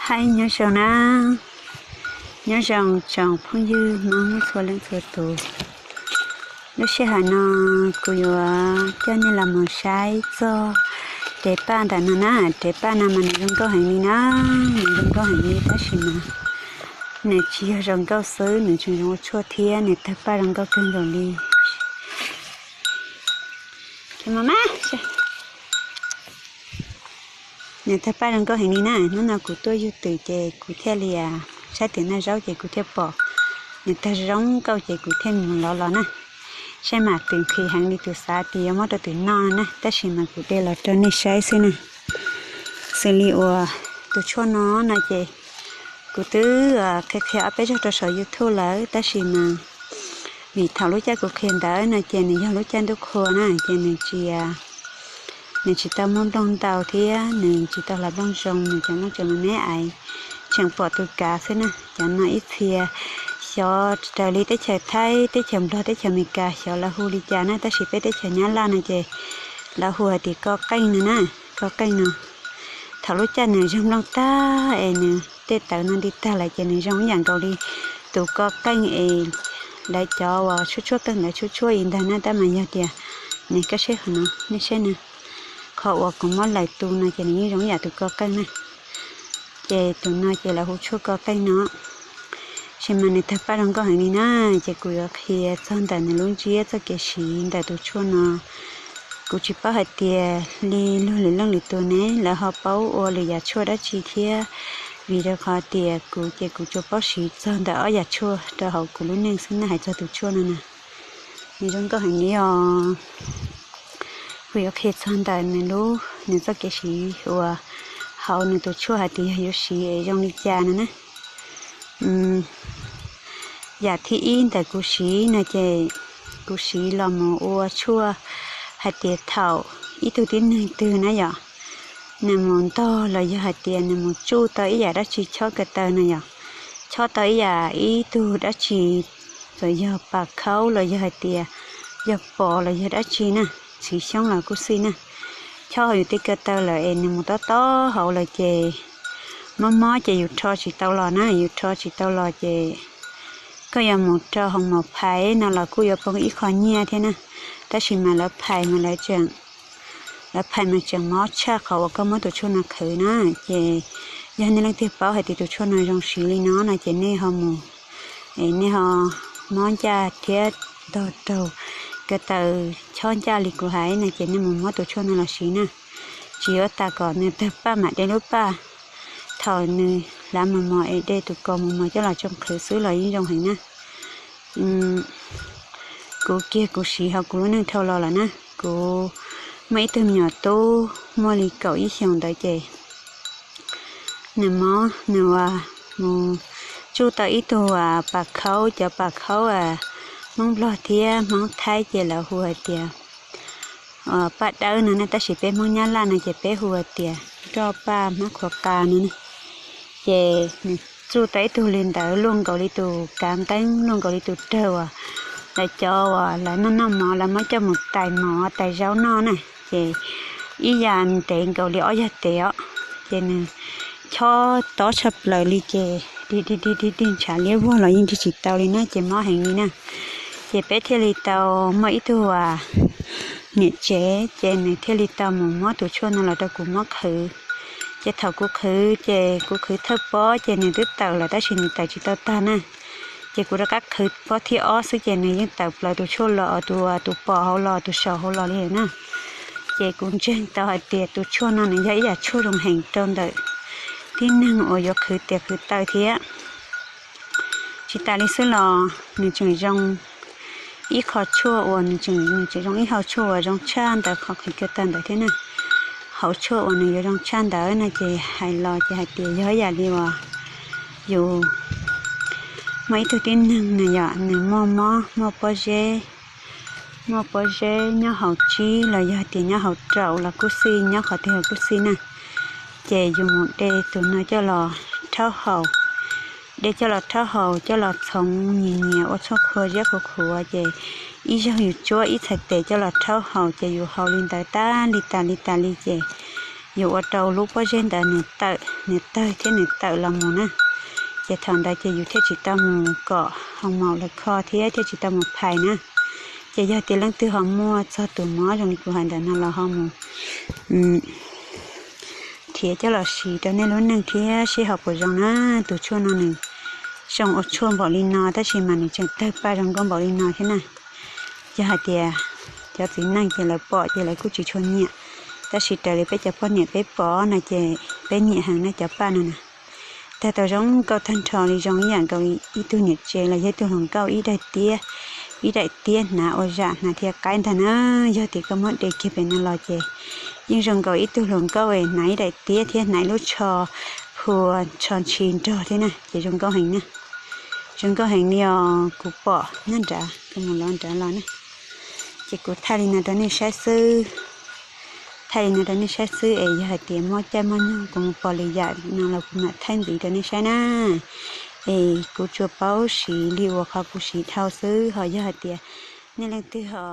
Hais nyob zoo na, nyob zoo tsoom phooj ywg Hmoob txhua leej txhua tus. Lub sij hawm no kuv yuav coj nej los mus saib txog rev paj ntawm no na. Rev paj no mas nws zoo nkauj heev li na, nws zoo nkauj heev li tab sis mas nws tsis yog zoo nkauj xwb, nws tseem zoo ua tshuaj thiab, nws tawg paj zoo nkauj kawg nkaus li. Nws tawg paj zoo nkauj heev li na. Hnub no kuv tuaj yug twm ces kuv thiaj li saib twm noj zaub ces kuv thiaj pom nws tawg zoo nkauj ces kuv thiaj mus lov los na. Saib mas twm nqhis heev li, twm xav tias yuav muab rau twm noj na, tab sis mas kuv de los rau nej saib xwb na. Xws li uas tus tshuaj no no ces kuv twb qhia qhia ob peb zaug rau saum YouTube lawm tab sis mas vim thaum lub caij kuv qhia ntawd no ces nws yog lub caij ntuj qhua na ces nws tsis, nws tsis tau muaj nplooj ntau thiab nws tsis tau hlawv nplooj zoo, nws cov nplooj tseem me me aiv, tseem pom tus kav xwb na. Cov no ib txhia xyov raws li teb chaws Thaib, teb chaws Nplog, teb chaws Amelikas xyov lawv hu li cas na, tab sis peb teb chaws Nyab Laj no ces lawv hu hais tias koj qeej no na, koj qeej no. Thaum lub caij nws zog nplooj tag es nws tej tawv no nti tag lawm ces nws zoo ib yam nkaus li tus koj qeej es lawv cov uas tshuab tshuab qeej lawv tshuab tshuab li ntag na, tab mas yog tias nws koj seb qhov no, nej saib na, qhov uas kuv muab lawm tu no ces nws yeej zoo ib yam tus koj qeej na. Ces tus no ces lawv hu tshuaj koj qeej no. Tab sis mas nws tawg paj zoo nkauj heev li na, ces kuv yuav qhia txog ntawm nws lub ntsiab txoj kev siv ntawm tus tshuaj no. Kuv tsis paub hais tias li luag lwm leej lwm tus ne lawv ho paub ua lwm yam tshuaj dab tsi thiab, vim rau qhov tias kuv ces kuv tsuas paub siv txog ntawm ob yam tshuaj rau hauv kuv lub neej xwb na. Hais txog tus tshuaj no na, nws zoo nkauj heev li os. Kuv yuav qhia txog ntawm nws lub, nws txoj kev siv uas hauv nws tus tshuaj hais tias yog yuav siv es zoo li cas no na. Yam thib ib ntawm kuv siv no ces kuv siv los mus ua tshuaj hais tias thaum ib tug tib neeg twg na yom, nws mus ntog los yog hais tias nws mus tsuj tau ib yam dab tsi chob ko taw no yom, chob tau ib yam ib tug dab tsi, txawm yog pas khaub los yog hais tias yog pos los yog dab tsi na, txiv xyoob los kuj xij na, chob hauv yus tej ko taw lawm es nws mus tob tob hauv lawm ces mob mob ces yus rho tsis tau los na, yus rho tsis tau los ces koj yuav mus rau hoo maum phais no los kuj yuav poob ib qho nyiaj thiab na. Tab sis mas lawv phais mas lawv tseem, lawv phais mas tseem mob tshaj qhov uas koj muab tus tshuaj no qhwv na. Ces yog nej leej twg paub hais tias tus tshuaj no zoo siv li no no ces nej ho mus, es nej ho mob ncaj thiab ntog raug ko taw chob ncaj li kuv hais no ces nej mus muab tus tshuaj no los siv na. Tsis yuav tas kom nws tawg paj mam de lub paj, thaum nws hlav mos mos es de tus kaus mos mos coj los tsoo qhwv xwb los yeej zoo heev na. Kuv kiag kuv siv hauv kuv lub neej dhau los lawm na, kuv muaj ib tug me nyuam tub muaj li kaum ib xyoos ntawd ces nws mob, nws mus tsuj tau ib tug pas khaub, cov pas khaub Hmoob Nplog thiab Hmoob Thaib ces lawv hu hais tias paj dawb no ne, tab sis peb Hmoob Nyab Laj no ces peb hu hais tias roj paj hmab khuav qa no ne. Ces nws tsuj tau ib tug li ntawd luaj nkaus li tus kav nqeeb, luaj nkaus li tus rawg uas lawv cov uas lawv noj noj mov lawv muab coj mus tais mov tais zaub noj na. Ces ib yam ntev nkaus li ob yag tev os. Ces nws chob tob tshaj plaws li ces dig dig dig dig dig ntshav liab vog los yeej dig tsis tau li na, ces mob heev li na. Ces peb thiaj li tau muaj ib tug niam tsev ces nws thiaj li tau mus muab tus tshuaj no los rau kuv muab qhwv. Ces thaum kuv qhwv ces kuv qhwv thawj pob ces nws twb tawm lawm tab sis nws tawm tsis tau tag na. Ces kuv rov qab qhwv pob thib ob xwb ces nws yeej tawm plaws tus tshuaj los, tus, tus pos hauv los, tus saum hauv los li lawm na. Ces kuv ntseeg tau hais tias tus tshuaj no nws yog ib yam tshuaj zoo heev rau ntawm tib neeg uas yuav qhwv tes qhwv taw thiab. Tsis tas li xwb los nws tseem zoo ib qho tshuaj uas nws tseem, nws tseem zoo ib hau tshuaj uas zoo tshaj ntawd qhov qhwv ko taw ntawd thiab na. Hauv tshuaj uas nws yuav zoo tshaj ntawd no ces hais los ces hais tias yog ib yam li uas yus muaj ib tug tib neeg na yom, nws muaj mob, muaj pob zeb, muaj pob zeb nyob hauv tsib los yog tias nyob hauv raum los kuj xij, nyob qhov twg los kuj xij na. Ces yus mus de tus no coj los rhaub haus, de coj los rhaub haus coj los txhoov nyias nyias ua tshuaj qhua ziab qhuav qhuav ces ib zaug yus tsuab ib txhais tes coj los rhaub haus ces yus haus li ntawd tas li tas li tas li ces yuav ua rau lub pob zeb ntawd nws tawm, nws tawg thiab nws tawm los mus na. Ces thaum ntawd ces yus thiaj tsis tau mus kom hoo maum lawv kho thiab thiaj tsis tau mus phais na. Ces yog tias leej twg ho muaj txog tus mob zoo li kuv hais ntawm no los ho mus nrhiav coj los siv rau nej lub neej thiab seb ho puas zoo na. Tus tshuaj no nws zoo ua tshuaj npaum li no tab sis mas nws tseem tawg paj zoo nkauj npaum li no thiab na. Yog hais tias cov txiv neej ces lawv pom ces lawv kuj tsis tshua nyiam, tab sis raws li peb cov poj niam peb pom no ces peb nyiam heev na cov paj no na. Tawg tau zoo nkauj tag nrho li zoo ib yam nkaus ib tug niam tsev los yog ib tug hluas nkauj ib daim tiab, ib daim tiab hnav ua zam hnav thiab qaib ntag na. Yog tias koj muab de kiag pem no los ces yeej zoo nkaus ib tug hluas nkauj hnav ib daim tiab thiab hnav ib lub tsho phua tsho ntshis nrog thiab na ces zoo nkauj heev na. Zoo nkauj heev li os, kuv pom nyob nrad, kuv mus lov nrad los na. Ces kuv thaij li no rau nej saib xwb. Thaij li no rau nej saib xwb es yog hais tias muaj caij muaj nyoog kuv mus pom lwm yam no los kuv mam thaij ntxiv rau nej saib na. Es kuv tsuas paub siv li uas qhov kuv siv dhau xwb, ho yog hais tias nej leej twg ho